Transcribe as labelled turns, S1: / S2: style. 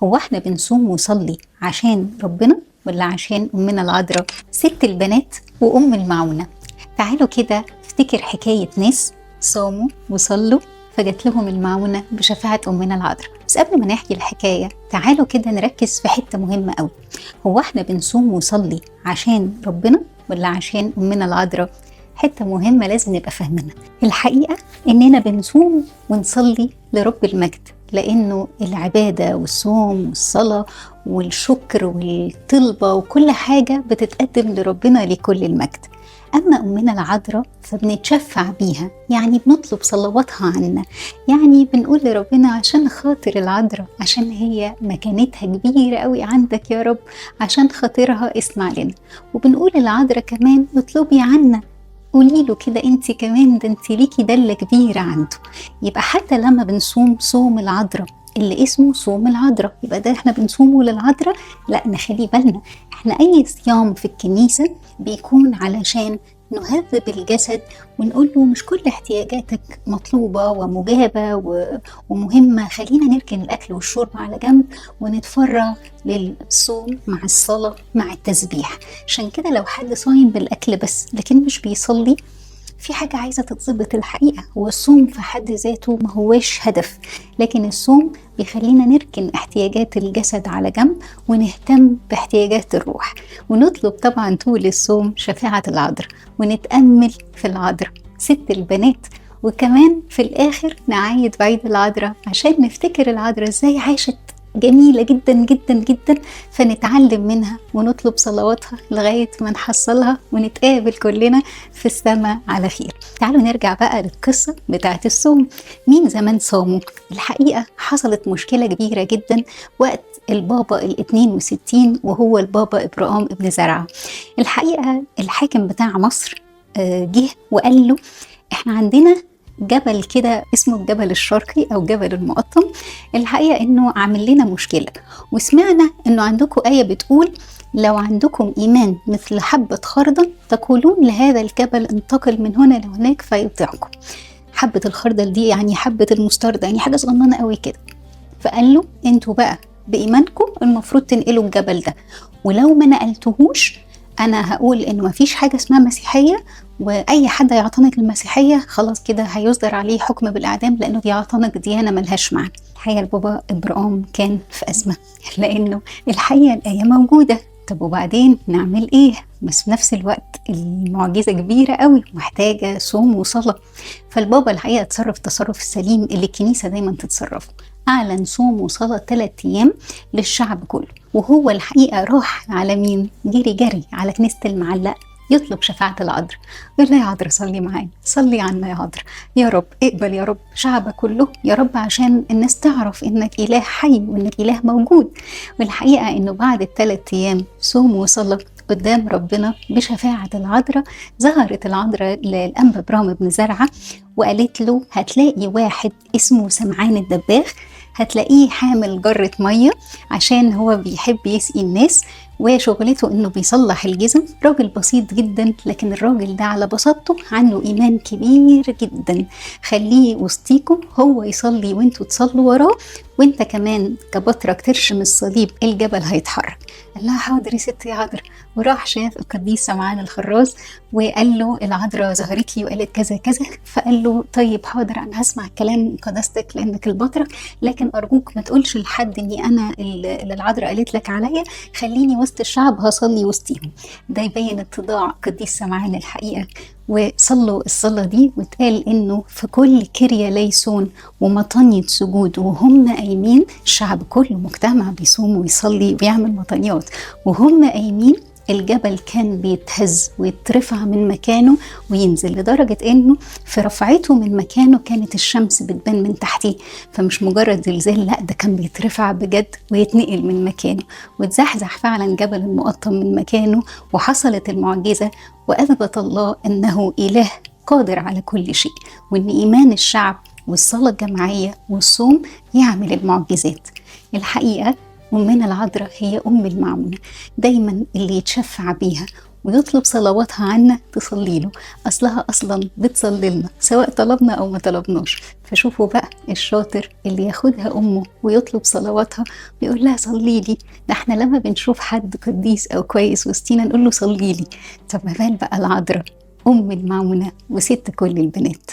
S1: هو احنا بنصوم ونصلي عشان ربنا ولا عشان أمنا العذراء ست البنات وأم المعونة؟ تعالوا كده افتكر حكاية ناس صاموا وصلوا فجت لهم المعونة بشفاعة أمنا العذراء. بس قبل ما نحكي الحكاية تعالوا كده نركز في حتة مهمة قوي. هو احنا بنصوم ونصلي عشان ربنا ولا عشان أمنا العذراء؟ حتة مهمة لازم نبقى فاهمينها. الحقيقة إننا بنصوم ونصلي لرب المجد، لأنه العبادة والصوم والصلاة والشكر والطلبة وكل حاجة بتتقدم لربنا لكل المجد. أما أمنا العذراء فبنتشفع بيها، يعني بنطلب صلواتها عنا، يعني بنقول لربنا عشان خاطر العذراء، عشان هي مكانتها كبيرة قوي عندك يا رب، عشان خاطرها اسمع لنا. وبنقول العذراء كمان اطلبي عنا، قولي له كده انت كمان، ده انت ليكي دلة كبيرة عنده. يبقى حتى لما بنصوم صوم العذراء اللي اسمه صوم العذراء، يبقى ده احنا بنصومه للعذراء؟ لا، نخلي بالنا احنا اي صيام في الكنيسة بيكون علشان نهذب الجسد ونقول له مش كل احتياجاتك مطلوبة ومجابة ومهمة، خلينا نركن الأكل والشرب على جنب ونتفرغ للصوم مع الصلاة مع التسبيح. عشان كده لو حد صايم بالأكل بس لكن مش بيصلي، في حاجة عايزة تتظبط. الحقيقة هو الصوم في حد ذاته ما هواش هدف، لكن الصوم بيخلينا نركن احتياجات الجسد على جنب ونهتم باحتياجات الروح، ونطلب طبعا طول الصوم شفاعة العذراء ونتأمل في العذراء ست البنات، وكمان في الآخر نعايد بعيد العذراء عشان نفتكر العذراء ازاي عاشت جميلة جدا جدا جدا، فنتعلم منها ونطلب صلواتها لغاية ما نحصلها ونتقابل كلنا في السماء على خير. تعالوا نرجع بقى للقصة بتاعت الصوم. مين زمان صاموا؟ الحقيقة حصلت مشكلة كبيرة جدا وقت البابا 62 وهو البابا إبرام ابن زرعة. الحقيقة الحاكم بتاع مصر جه وقال له احنا عندنا جبل كده اسمه الجبل الشرقي أو جبل المقطم، الحقيقة إنه عامل لنا مشكلة، وسمعنا إنه عندكم آية بتقول لو عندكم إيمان مثل حبة خردل تقولون لهذا الجبل انتقل من هنا لهناك فيطيعكم. حبة الخردل دي يعني حبة المستردة، يعني حاجة صغننة قوي كده. فقال له انتوا بقى بإيمانكم المفروض تنقلوا الجبل ده، ولو ما نقلتهوش أنا هقول إنه مفيش حاجة اسمها مسيحية، وأي حد هيعتنق المسيحية خلاص كده هيصدر عليه حكم بالإعدام لأنه بيعتنق ديانة ملهاش معنى. الحقيقة البابا إبرام كان في أزمة، لأنه الحقيقة الآية موجودة، طب وبعدين نعمل إيه؟ بس في نفس الوقت المعجزة كبيرة قوي محتاجة صوم وصلاة. فالبابا الحقيقة اتصرف التصرف السليم اللي الكنيسة دايما تتصرفه، أعلن صوم وصلاة 3 أيام للشعب كله. وهو الحقيقة راح على مين؟ جري جري على كنيسة المعلقة يطلب شفاعة العذراء، يقول لها يا عذراء صلي معانا، صلي عنا يا عذراء، يا رب اقبل يا رب شعبك كله يا رب، عشان الناس تعرف انك إله حي وانك إله موجود. والحقيقة انه بعد 3 أيام صوم وصلاة قدام ربنا بشفاعة العذراء، ظهرت العذراء للأنبا إبرام بن زرعة وقالت له هتلاقي واحد اسمه سمعان الدباغ، هتلاقيه حامل جرة مية عشان هو بيحب يسقي الناس، وشغلته انه بيصلح الجزم، راجل بسيط جدا لكن الراجل ده على بساطته عنده ايمان كبير جدا، خليه وسطيكم، هو يصلي وانتوا تصلوا وراه، وانت كمان كبطرك ترشم الصليب الجبل هيتحرك. قال لها حاضر يا ستي يا عذراء. وراح شاف القديس سمعان الخراز وقال له العذراء ظهرت لي وقالت كذا كذا، فقال له طيب حاضر انا هسمع كلام قداستك لانك البطرك، لكن ارجوك ما تقولش لحد اني انا اللي العذراء قالت لك عليا، خليني وسط الشعب هصلي وسطيهم. ده يبين اتضاع قديس سمعان الحقيقه. وصلوا الصلاة دي، واتقال انه في كل كريا ليسون ومطانية سجود وهم قايمين، الشعب كله مجتمع بيصوم ويصلي ويعمل مطانيات، وهم قايمين الجبل كان بيتهز ويترفع من مكانه وينزل، لدرجة انه في رفعته من مكانه كانت الشمس بتبان من تحتيه، فمش مجرد زلزال، لا ده كان بيترفع بجد ويتنقل من مكانه، واتزحزح فعلا جبل المقطم من مكانه، وحصلت المعجزة، وأثبت الله أنه إله قادر على كل شيء، وأن إيمان الشعب والصلاة الجماعية والصوم يعمل المعجزات. الحقيقة أمنا العذراء هي أم المعونة، دايما اللي يتشفع بيها ويطلب صلواتها عنا تصلي له، أصلها أصلا بتصلي لنا سواء طلبنا أو ما طلبناش. فشوفوا بقى الشاطر اللي ياخدها أمه ويطلب صلواتها ويقول لها صلي لي. ده احنا لما بنشوف حد قديس أو كويس وسطينا نقول له صلي لي، طب ما بال بقى العذراء أم المعونة وست كل البنات.